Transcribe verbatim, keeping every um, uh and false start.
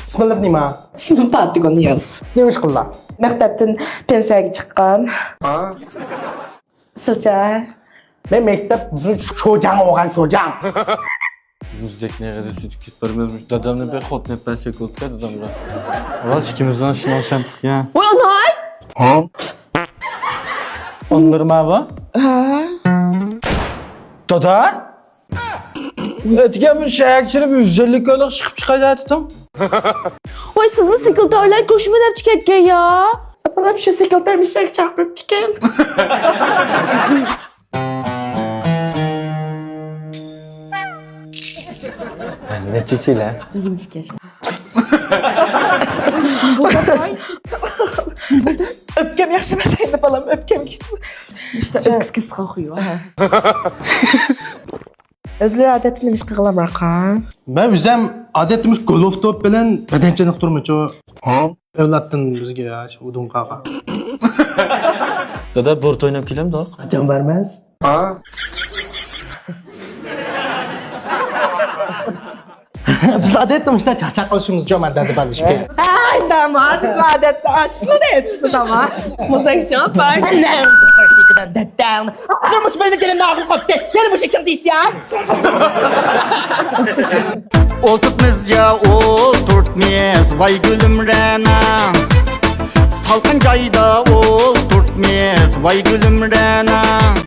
ئىسمىڭلار نېمە؟ ئىسمىم پاتىگۈل نىياز. نېمە ئىش قىلىلا؟ مەكتەپتىن پېنسىيەگە چىققان. سىلچە؟ مەن مەكتەپ شوجاڭ ئوقۇغان، شوجاڭ. مۇزدەكنى غەدىسىدە كېتىپ بارىمىز. دادامنى بىر خوتۇن ئەپ بەرسەك بولىدىكەن دادامغا. راست ئىككىمىزنىڭ ئىشىنى ئوخشامدۇق يا. ۋاي ئاناي! ئون بىر ما بۇ؟ ھە. دادا؟ ئۆتكەن بىر شەھەرگە چىرىپ يۈز ئەللىك كويلۇق چىقىپ چىقايدىتىڭ. ۋاي سىزمۇ سېكرېتارلار كۆشىمۇ دەپ چىقىدىكەن يا. ئاپام شۇ سېكرېتار مىشەگە چاقىرىپتىكەن. نەچچە يىلە؟ يىگىرمە ئىككى ياش. ئۆپكەم ياخشى ئەمەس ئەمدى بالام، ئۆپكەم كەتتى. ئۆزلىرى ئادەتتە نېمە ئىش قىلغانلارقا؟ مەن ئۆزۈم ئادەتتە مۇشۇ گولف توپ بىلەن بەدەن چېنىقتۇرمىچۇ. ئەۋلادتىن بىزگە يا شۇ ئۇدۇڭ قاغا. دادا بورت ئويناپ كېلەمدۇق؟ قاچان بارىمىز؟ بىز ئادەتتە مۇشۇنداق چاقچاق قىلىشىمىز جومان دادىبال ئىشكە. ھەي داما، بىز ئادەتتە ئاچسىلا دەيتىپتۇ داما. مۇزەكچان بار. دەدەڭ. ھازىر مۇشۇ بىلمە جېنىمنى ئاغرىپ قوپتى. يەنە مۇشۇ ئىچىڭ دېيسىيە. ئولتۇرتمىز يا ئولتۇرتمىز، ۋاي گۈلۈم رەنا. سالقىن جايدا ئولتۇرتمىز، ۋاي گۈلۈم رەنا.